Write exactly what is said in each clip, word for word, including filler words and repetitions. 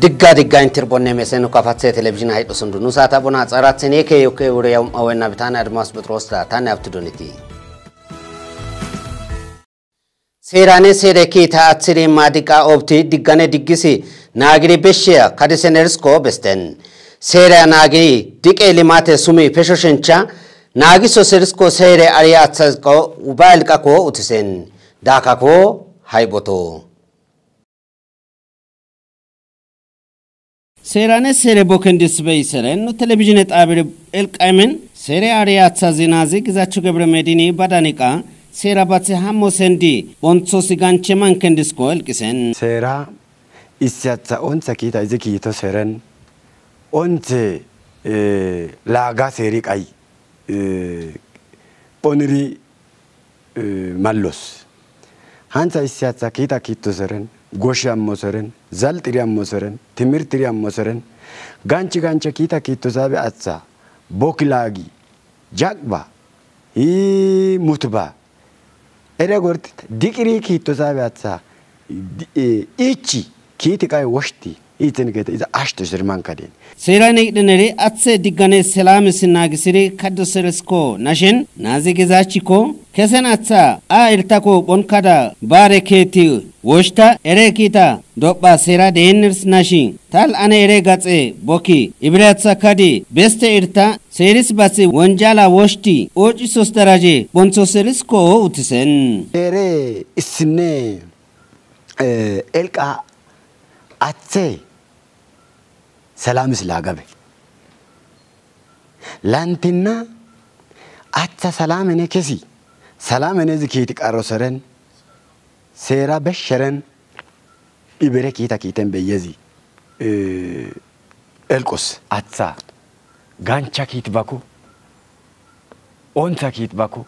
Digga digga intirbonne mesenu kafatse televizhin haydhusundu. Nu saata bona xaratsene ke yoke wure yawm awenna bitana Admas Petros da. Tane abtudoniti. Seerane seere kiita aththiri maadiqa obti diggane diggisi naagiri beshsheya kadisenerisko besten. Seereya naagiri diqe limate sumi pesho shencha naagiso serisko seere ariya aththazqo uba elqako utisen. Daakako hayboto. Seerane seere bokken disbey seren nu televizhine xaabiri elqaymen seere aariya aththa zinazi gizachu gebre medini ba daniqa seera bathe hammo sendi bontho siganche manken disko elqisen. Seera issi aththa ontha kiita izi kiito seren onthe, eh, laaga seeri qay, eh, phoniri, eh, mallos. Hantha issi aththa kiita kiito seren, goshi ammo seren, zalxiri ammo seren, timirtiri ammo seren, ganchi gancha kiita kiito saabe aththa, boki laagi, jaqba, hi mutba. Ere gorti diqiri kiito saabe aththa, di-, eh, ichi kiiti qay woshti, iiten geete iza ashto sirman kaden. Seera neqdheneri aththe diggane selame sinagisiri kaddo seresko nashen naazi gizachikko, kesen aththa a irtako phonkada baare keeti woshta ere kiita dopha seera deeners nashi tal ane ere gaxe bokki ibiratha kadi beste irta seeris bathi wonjala woshti oocisos daraje bontho serisko utisen. Ere issinne, eh, elqa aththe salamis laagabe. Lantinna aththa salamene kesi. Salamene zi kiiti qarro seren. Seera beshsheren. Ibere kiita kiiten beyezi. Eh, elqos. Aththa. Gancha kiit bakko. Ontha kiit bakko.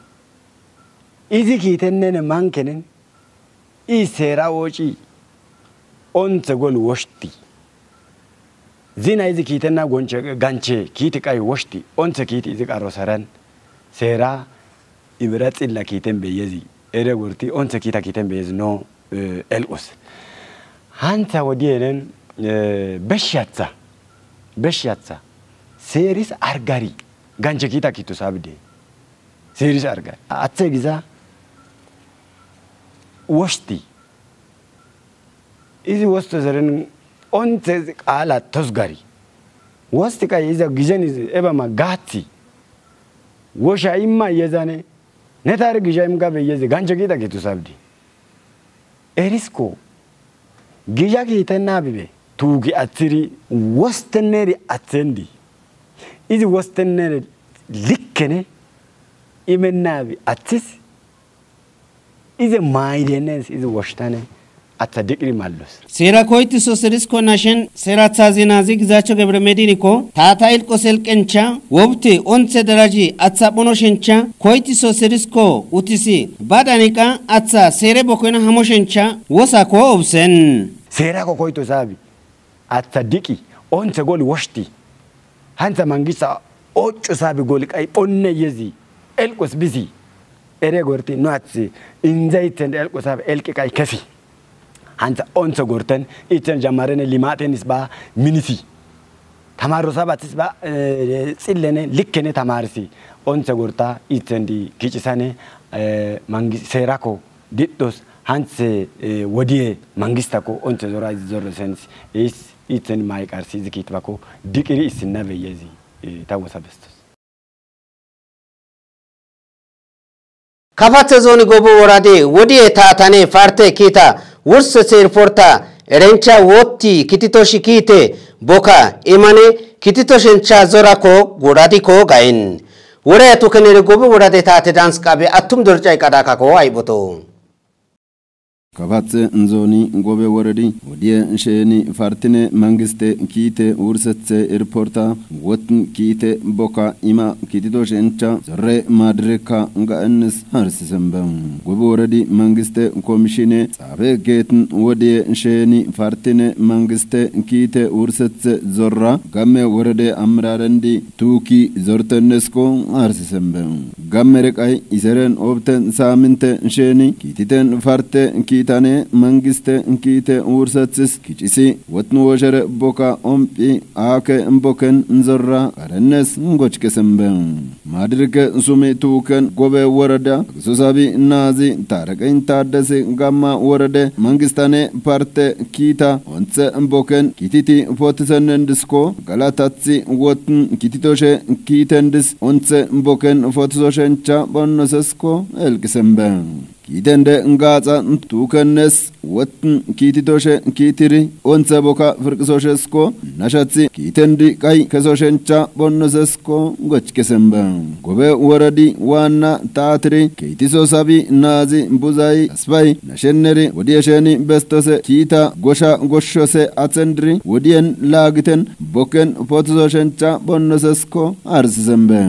Izi kiitennene mankenen. I seera wooci onthe gol woshti. Zina izi kiitenna gonche, ganche kiiti qay woshti. Onthe kiiti izi qarro seren. Seera ibira xilla kiiten beyezi. Ere gorti onthe kiita kiiten beyezi no, eh, elqos. Hantha wodiyenen, eh, beshshatha. Beshshatha. Seeris argari. Ganche kiita kiito sabide. Seeris argari. Athe giza woshti. Izi wosto zeren onthe qaala tosgari. Wosti qay iza gizen izi eba ma gathi. Wosha imma yezane. Ne tare gija imga beyezi ganche kiita kiito sabdi. Erisko. Gija kiitenna bibe. Tuugi athiri wostenneri athendi. Izi wostenneri likkene imennabi athis. Ize maayidenes izi woshtane atha diqiri mallos. Seera koyti so serisko nashen seera thazinazi gizacho gebre mediniko tata ilqo selqencha wobte onthe daraji atha phono shencha koyti so serisko utisi ba daniqa atha seere bokoyna hamo shencha wosako obsen. Seera ko koyto sabi. Atha diqi, onthe gol woshti. Hantha mangista ocu sabi gol qay phonne yezi. Elqos bisi. Ere gorti no athi inza iten elqos sabi elqi qay kesi. Hantha onthe gorten iten jamarene limaten isba minisi. Tamaro sabatis ba, eh, xillene likkene tamarisi. Onthe gorta iten di kicisane, eh, mangi-, seerako diddos hanthe, eh, wodiye mangistako onthe zora izi zorre sens. Is iten mayqarsi izi kiitbakko diqiri issinna beyezi, eh, ta wosa bestos. Kafathe zooni gobo worade wodiye taatane parte kiita wursethe irporta erencha wotti kititoshi kiite boka imane kititoshencha zorako goradiko gayin. Wore atukenere gobo worade taate danskabe attum dorcay qadakako ayboto. Kafathe nzooni gobe woredi wodiye sheeni partine mangiste kiite wursethe irporta wotin kiite boka ima kititoshencha zorre madireka ga ennis harsisembe. Gobe woredi mangiste komishine xaabe geetin wodiye sheeni partine mangiste kiite wursethe zorra gamme worede amirarendi tuuki zortennesko harsisembe. Gamme reqay iseren obten saaminte sheeni kiititen parte ki Itane mangiste kiite wursethis kicisi wotnu woshere boka ompi ake boken zorra karennes ngochkesembe. Madirke sumi tuken gobe worada sosabi nazi tareqin taddesi gamma worade mangistane parte kiita ontse boken kititi potisenen disko galatathi wotn kititoshe kiitendis ontse boken potisoshencha bonnosesko elkisembe. Kiitende gaatsa tukennes wotn kiititoshe kiitiri ontse boka firqisoshesko nashathi kiitendi qay kesoshencha bonnosesko gochkesembe. Gobe woradi waanna taatiri keitiso sabi naazi buzay asbay nashenneri wodiyesheni bestose kiita gosha goshshose atsendiri wodiyen laagiten boken potisoshencha bonnosesko arsisembe.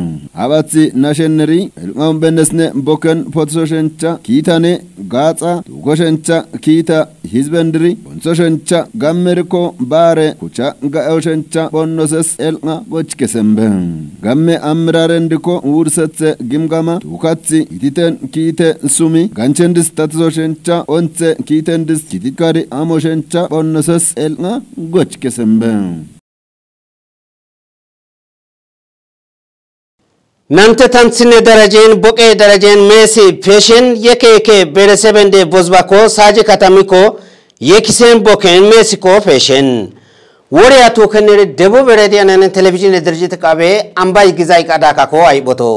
Abathi nashenneri elqaun bennesne boken potisoshencha kiitane gaatsa tuukoshencha kiita hizbendiri bontsoshencha gammeriko baare kucha ga'eoshencha bonnoses elqa gochkesembe. Gamme ammirarendiko wursethe gimgama tuukathi ititen kiite sumi ganchendis tatisoshencha ontse kiitendis kitikari amoshencha bonnoses elqa gochkesembe. Nante tantsine darajen boqe darajen meesi feshen yeke yeke beresebende bozbako saji katamiko yekisen boken meesiko feshen. Wore atu kenere Debub Rediyanen televizyon dirjit qabe ambay gizay qadakako ayboto.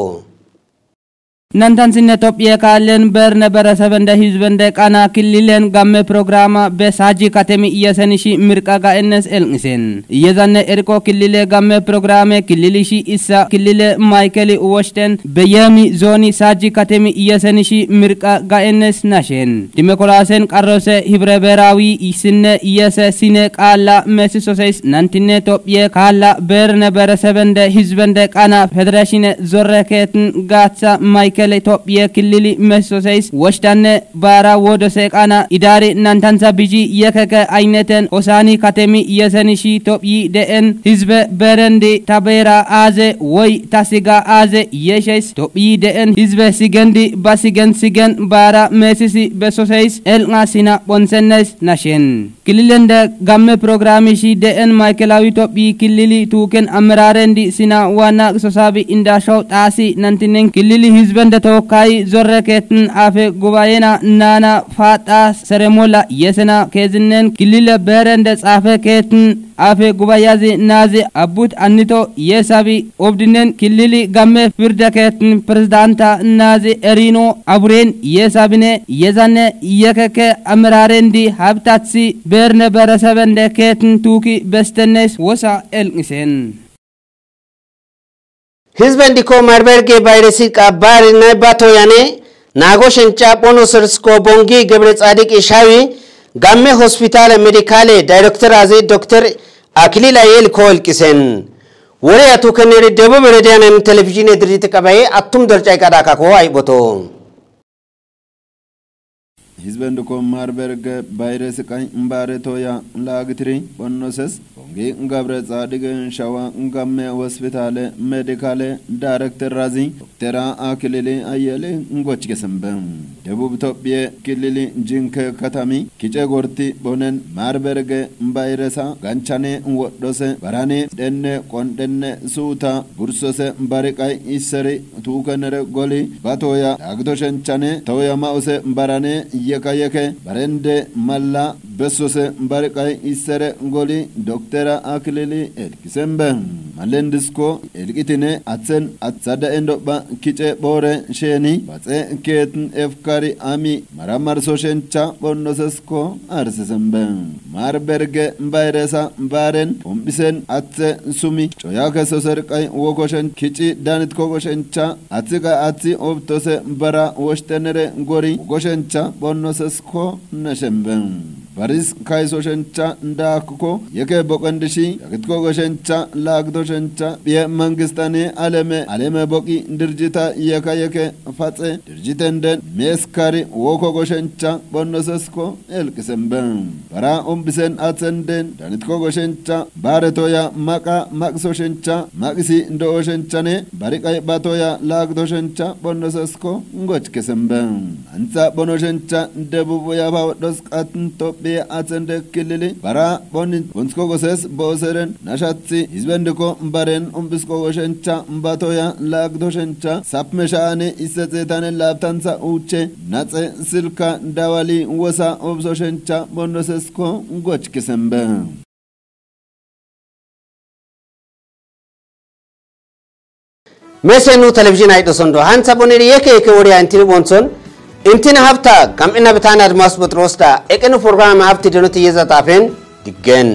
Nantansinne Tophiye kaallen berne beresebende hizbende qana killilen gamme programa be saji katemi iyesenishi mirqa ga'ennes elqisen. Iyezanne erqo killile gamme programe killilishi issa killile maykeli woshten beyemi zoni saji katemi iyesenishi mirqa ga'ennes nashen. Dimokolasen qarrose hibre berawi isinne iyese sine qaalla mesisoseys nantinne Tophiye kaalla berne beresebende hizbende qana federashine zorre keetin gaatha maykele Tophiye killili mesisoseys woshtanne baara wodose qana idari nantansa biji yekeke ayneten hosani katemi iyesenishi Tophi de'en hizbe berendi tabeera aaze woy tasiga aaze yesheys Tophi de'en hizbe sigendi ba sigen sigen baara meesisi besoseys elqa sina bonsennes nashen. Kililende gamme programi shi de'en maykelawi Tophi kilili tuken amirarendi sina wana sosabi indashow taasi nantinen kilili hizbende tookayi zorre keetin afe gubayena naana faaxa seremola yesena keezinen kilile beerende xaafe keetin afe gubayazi naazi abbut annito yeesabi obdinen killili gamme pirde keetin pirezdanta naazi erino aburen yeesabine yezanne yekeke amirarendi habtathi beerne beresebende keetin tuuki bestennes wosa elqisen. Hizben dikko marberge bayresi qabari nay bato yane nago shenca bono sersko bongi gebre tsadik ishawi gamme hospitale medikale dayrektorazi doktor Akilila yel ko elqisen. Wore atu keneri Debub Rediyanen televizyon dirjit qabaye attum dorcay qadakako ayboto. Hizben dukko marberge bayresi qay mbare toya laagitiri bonnoses bongi gabre tsadige shawa gamme hospitale medikale dayrektorazi doktera Akilili Ayele ngochkesembe. Debub Tophiye kilili jinke katami kice gorti bonen marberge bayresa ganchane wodhose barane denne qondenne suuta bursose bariqay isseri tuukenere goli batoya laagitoshenchane toya ma'ose barane yeka yeke barende malla bessose bariqay issere goli doktera Akilili elkisembe. Mallendisko elqitine atsen atsada endopha kice boore sheni baxe keetin efkari ami maramarsoshencha bonnosesko arsisembe. Marberge bayresa baren ombisen atse sumi coya keso serqay wokoshen kici danit kogoshencha atsiqa atsi obtose bara woshtenere gori wokoshencha bonnosesko nashembe. Baris kaysoshencha ndaakko yeke boqendishi yakit kogoshencha laagdoshencha biye mangistane aleme aleme boqi dirjita yeka yeke faxe dirjitenden meeskari wokogoshencha bonnosesko elkisembe. Bara ombisen atsenden danitko goshencha baretoya maqa maqsoshencha maqisi do'oshenchane bariqay batoya laagdoshencha bonnosesko ngochkesembe. Antsa bono shencha debu boya pa woddos qat tophiya atsende kilili bara bonin gunsko goses booseren nashatsi hizbendiko baren umbisko goshencha batoya laagdo shencha sapme shaane isse xeetane laabtantha uuche naxe silka dawali wosa obso shencha bondosesko gochkisembe. Mesenu television ay dosondo hansa boneri yeke yeke wori antini bonson intin hafta kam ina bitana admas botros da ekenu program hafti denoti yeza tafen diggen.